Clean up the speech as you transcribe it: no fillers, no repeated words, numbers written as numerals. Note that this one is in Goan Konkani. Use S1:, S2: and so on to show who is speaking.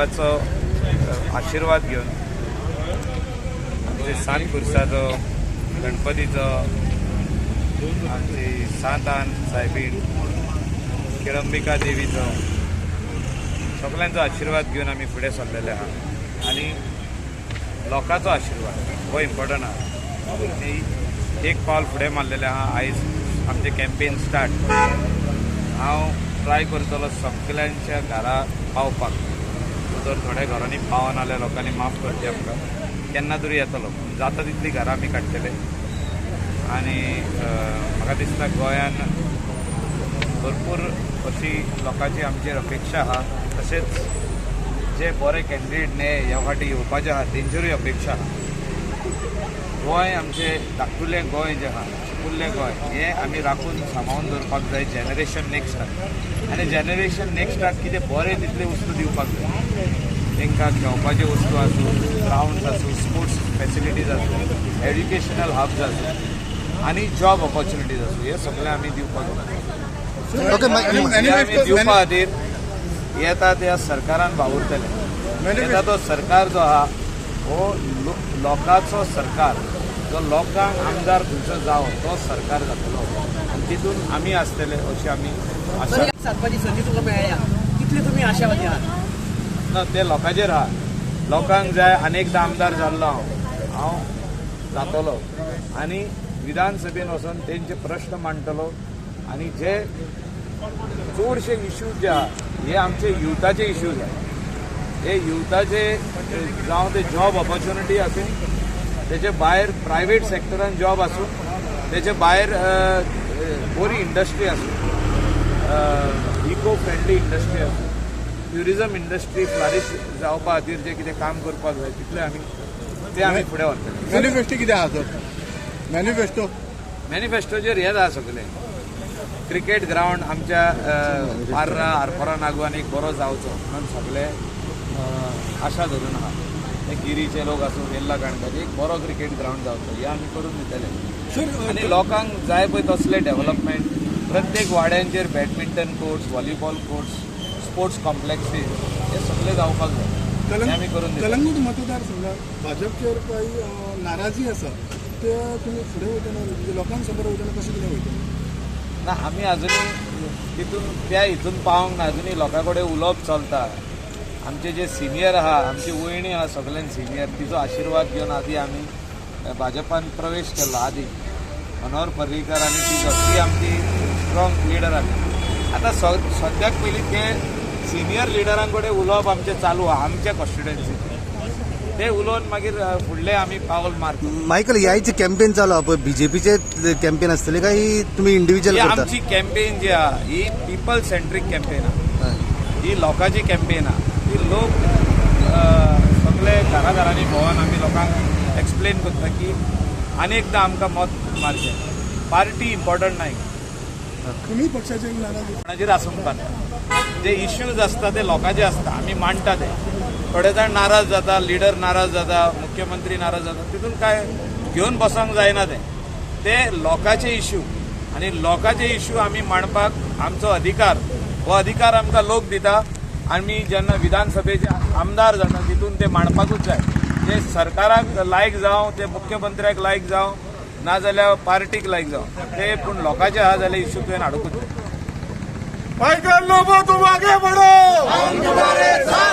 S1: देवाचो आशिर्वाद घेवन आमचे सांत खुर्साचो, गणपतीचो, आमची सांतान सायबीण, किळंबिका देवीचो सगळ्यांचो आशिर्वाद घेवन आमी फुडें सरलेले आहा. आनी लोकांचो आशिर्वाद हो इम्पॉर्टंट आहा. आनी एक पावल फुडें मारलेलें आहा. आयज आमचें कॅम्पेन स्टार्ट. हांव ट्राय करतलो सगल्यांच्या घरा पावपाक. जर थोड्या घरांनी पावना जाल्यार लोकांनी माफ करचें आमकां. केन्ना तरी येतलो, जाता तितली घरां आमी काडटले. आनी म्हाका दिसता गोंयान भरपूर अशी लोकांची आमचेर अपेक्षा आहा. तशेंच जे बरे कॅन्डिडेट न्ही ह्या फाटी येवपाचे आहा तेंचेरूय अपेक्षा आहा. गोंय आमचें धाकटुलें गोंय जें आहा, चिपुल्लें गोंय, हें आमी राखून सांबाळून दवरपाक जाय जनरेशन नेक्स्टाक. आनी जनरेशन नेक्स्टाक कितें बरें तितले वस्तू दिवपाक जाय. तांकां खेळपाच्यो वस्तू आसूं, ग्रावंड्स आसूं, स्पोर्ट्स फॅसिलिटीज आसूं, एड्युकेशनल हब्स आसूं आनी जॉब ऑपॉर्च्युनिटीज आसूं, हे सगळें आमी दिवपाक जाय. आमी दिवपा खातीर येता त्या सरकारान वावुरतले. येता तो सरकार जो आहा हो लोकांचो सरकार, जो लोकांक आमदार खंयचो जावो तो सरकार जातलो आनी तितून आमी आसतले अशी आमी आशा.
S2: सादपाची संदी तुमकां मेळ्ळ्या, कितले तुमी आशावादी आहात?
S1: ना, ते लोकांचेर आहा. लोकांक जाय आनी एकदां आमदार जाल्लो हांव, हांव जातलो आनी विधानसभेन वचून तेंचे प्रश्न मांडटलो. आनी जे चडशे इश्यूज जे आहा हे आमचे युथाचे इश्यूज आहा. हे युथाचे जावं ते जॉब ऑपॉर्च्युनिटी आसूं, तेजे भायर प्रायवेट सेक्टरान जॉब आसूं, तेजे भायर बरी इंडस्ट्री आसूं, इको फ्रेंडली इंडस्ट्री आसूं, ट्युरिजम इंडस्ट्री फ्लारिश जावपा खातीर जें कितें काम करपाक जाय तितलें आमी ते आमी फुडें व्हरतले.
S3: मॅनिफेस्टो कितें आहा सर? मॅनिफेस्टो
S1: मॅनिफेस्टोचेर हें आहा सगळें. क्रिकेट ग्रावंड आमच्या पार्रा आरपोरा नागवान एक बरो जावचो म्हणून सगळे आशा धरून आहा. ते गिरीचे लोक आसूं, वेल्ला काणकाचे एक बरो क्रिकेट ग्रावंड जावचो हे आमी करून दितले. आनी लोकांक जाय पळय तसले डेव्हलपमेंट, प्रत्येक वाड्यांचेर badminton courts, volleyball courts, sports complexes हे सगळे जावपाक जाय, हे आमी करून दितले.
S3: कलंगूट मतदारसंघात भाजपचेर काही नाराजी आसा, ते तुमी फुडें वयतना लोकांक समोर वयतना कशें कितें वयतले?
S1: ना, आमी अजुनूय तितून त्या हितून पावंक ना. अजुनूय लोकां कडेन उलोवप चलता. आमचे जे सिनियर आहा, आमची वयणी आहा सगळ्यान सिनियर, तिचो आशिर्वाद घेवन आदी आमी भाजपान प्रवेश केल्लो. आदी मनोहर पर्रीकर आनी तिचो, ती आमची स्ट्रॉंग लिडर आसली. आतां सद्याक पयलीं ते सिनियर लिडरां कडेन उलोवप आमचें चालू आहा आमच्या कॉन्स्टिट्युएन्सीचें. ते उलोवन मागीर फुडलें आमी पावल मारतले.
S4: मायकल, ह्याची कॅम्पेन चालू आहा पळय, बीजेपीचे कॅम्पेन आसतले काय तुमी इंडिव्हिज्युअल करता?
S1: आमची कॅम्पेन जी आहा ही पिपल सेंट्रीक कॅम्पेन आहा, ही लोकांची कॅम्पेन आहा. ती लोक सगळे घरा घरांनी भोंवन आमी लोकांक एक्सप्लेन करता की आनी एकदां आमकां मत मारचें. पार्टी इम्पॉर्टंट नाय,
S3: तुमी पक्षाचेर नाराज
S1: कोणाचेर आसूंक जाता. जे इश्यूज आसता ते लोकांचे आसता, आमी मांडटा ते. थोडे जाण नाराज जाता, लिडर नाराज जाता, मुख्यमंत्री नाराज जाता, तितून काय घेवन बसोंक जायना. ते ते लोकांचे इश्यू आनी लोकांचे इश्यू आमी मांडपाक आमचो अधिकार, हो अधिकार आमकां लोक दिता. आमी जेन्ना विधानसभेचे आमदार जाता तितून ते मांडपाकूच जाय. जे सरकाराक लायक जावं, ते मुख्यमंत्र्याक लायक जावं, नाजाल्यार पार्टीक लायक जावं, ते पूण लोकांचे आहा जाल्यार इश्यू तुवें हाडुंकूच जाय.
S3: मायकल लोबो, तुम आगे बढ़ो, हम तुम्हारे साथ.